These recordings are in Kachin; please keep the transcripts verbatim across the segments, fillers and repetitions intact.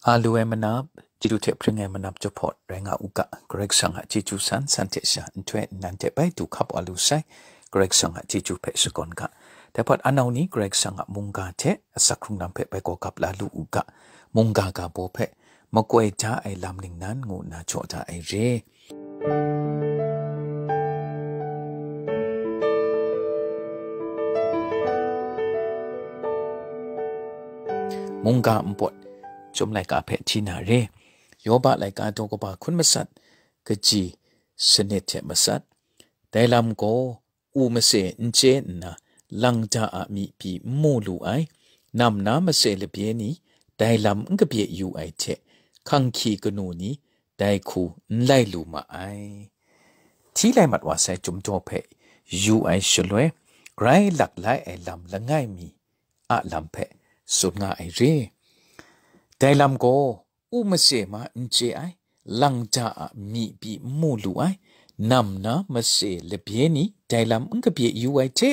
A lu ai manap, chyeju hte hpring ai manap jahpawt rai nga u ga, Karai Kasang a chyeju san, san hte sha nhtoi nnan hte bai du hkap wa lu sai, Karai Kasang a chyeju hpe shakawn ga. Dai hpawt anau ni Karai Kasang a mungga hte asak hkrung lam hpe bai gawgap la lu u ga, mungga ga baw hpe makoi da ai lam ningnan ngu nna jaw da ai re. Mungga npawt chyum laika hpe hti na re. Yoba laika daw kaba hkun matsat, kaji sanit hte matsat. Dai lam gaw, u mase n chye nna, lang ja a myi pyi n mu lu ai, nam na mase labye ni, dai lam n kabye yu ai hte, hkanghki kanu ni, dai hku n lai lu ma ai. Hti lai mat wa sai Chyum Daw hpe yu ai shaloi, grai lak lai ai lam langai mi a lam hpe tsun nga ai re. Dai lam gaw, u mase ma n chye ai, lang ja a myi pyi n mu lu ai, nam na mase labye ni dai lam n kabye yu ai hte,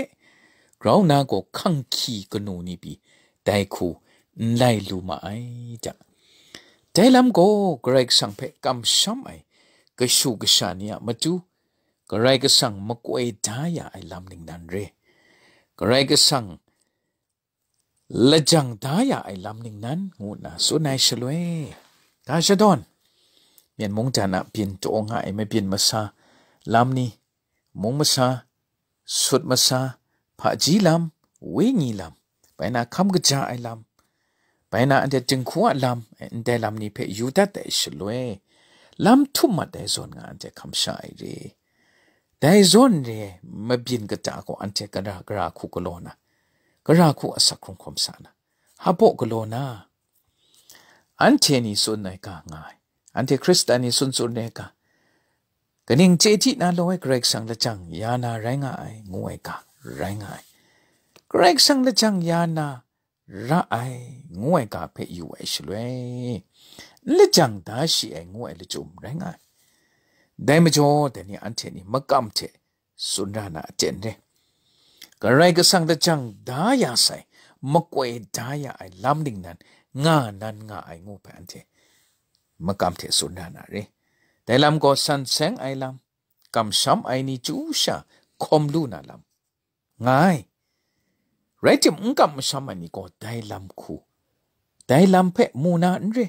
grau na gaw hkanghki kanu ni pyi dai hku n lai lu ma ai da. Dai lam gaw Karai Kasang hpe kamsham ai kashu kasha ni a matu, Karai Kasang makoi da ya ai lam ningnan re. Karai Kasang lajang da ya ai lam ningnan ngu nna tsun ai shaloi, ga shadawn, Myen mungdan a byin taw nga ai mabyin masa lam ni, mung masa, sut masa, hpaji lam, wenyi lam, bai na hkam kaja ai lam, bai na anhte dinghku a lam, ndai lam ni hpe yu dat ai shaloi, lam htum mat ai zawn nga anhte hkam sha ai re. Dai zawn re mabyin kata gaw anhte gara gara hku galaw na, gara hku asak hkrung hkawm sa na, hpa baw galaw na, anhte ni tsun ai ga nga ai, anhte Hkristan ni tsun tsun ai ga, kaning chye hti na law ai Karai Kasang lajang ya na rai nga ai, ngu ai ga, rai nga ai. Karai Kasang lajang ya na ra ai, ngu ai ga hpe yu ai shaloi, n lajang da shi ai, ngu ai lachyum rai nga ai. Dai majaw, dai ni anhte ni makam hte tsun ra na aten re. Karai Kasang lajang da ya sai, makoi da ya ai lam ningnan nga nan nga ai ngu hpe anhte makam hte tsun ra na re. Dai lam gaw san seng ai lam, kamsham ai ni chyu sha hkawm lu na lam nga ai. Rai tim, n kam masham ai ni gaw dai lam hku, dai lam hpe mu na n re.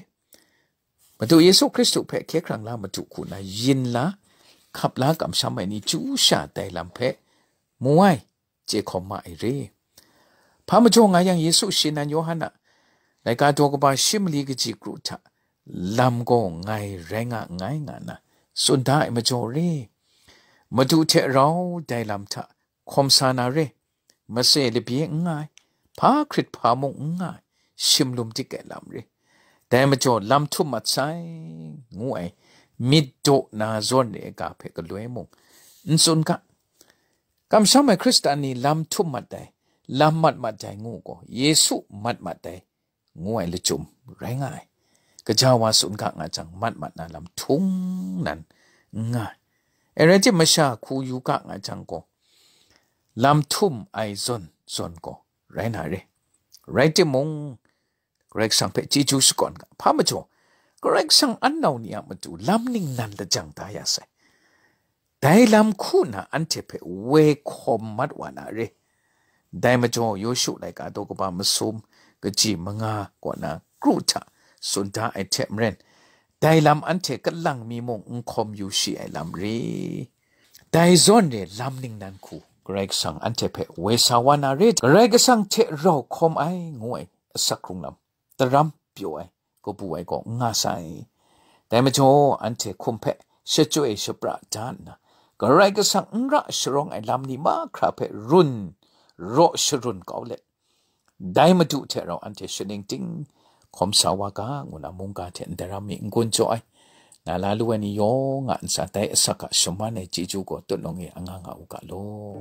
Madu Yesu Hkristu hpe hkye hkrang la Madu hku na yin la, hkap la kamsham ai ni chyu sha dai lam hpe mu ai, chye hkawm ma ai re. Hpa majaw nga yang, Yesu shi nan Yawhan a laika daw kaba shi mali kaji kru hta lam gaw ngai rai nga nngai, nga na tsun da ai majaw re. Madu hte rau dai lam hta hkawm sa na re, mase labye n nga ai, hpa hkrit hpa mung n nga ai, shim lum dik ai lam re. Dai majaw lam htum mat sai, ngu ai myit daw na zawn re ai ga hpe galoi mung n tsun ga. Kamsham ai Hkristan ni lam htum mat ai, lam mat mat ai ngu gaw, Yesu mat mat ai, ngu ai lachyum rai nga ai. Gaja wa tsun ga nga jang, mat mat na lam htung nan n nga ai. E rai tim, masha hku yu ga nga jang gaw, lam htum ai zawn zawn gaw rai na re. Rai timung, Karai Kasang hpe chyeju shakawn ga. Hpa majaw, Karai Kasang an nau ni a matu lam ningnan lajang da ya sai. Dai lam hku na anhte hpe woi hkawm mat wa na re. Dai majaw, Yawshu laika daw kaba masum kaji manga kaw na kru hta tsun da ai hte maren, dai lam anhte kalang mi mung n hkawm yu shi ai lam re. Dai zawn re lam ningnan hku Karai Kasang anhte hpe woi sa wa na re. Karai Kasang hte rau hkawm ai, ngu ai asak hkrung lam, taram pyaw ai, kabu ai gaw n nga sai. Dai majaw, anhte hkum hpe shachyoi shapra da nna, Karai Kasang n ra sharawng ai lam ni mahkra hpe run raw sharun kau let, dai Madu hte rau anhte shaning ting hkawm sa wa ga, ngu na mungga hte ndai ram mi n-gun jaw ai, na la lu ai ni yawng a ntsa dai asak a shaman ai chyeju gaw tutnung e anga nga u ga law.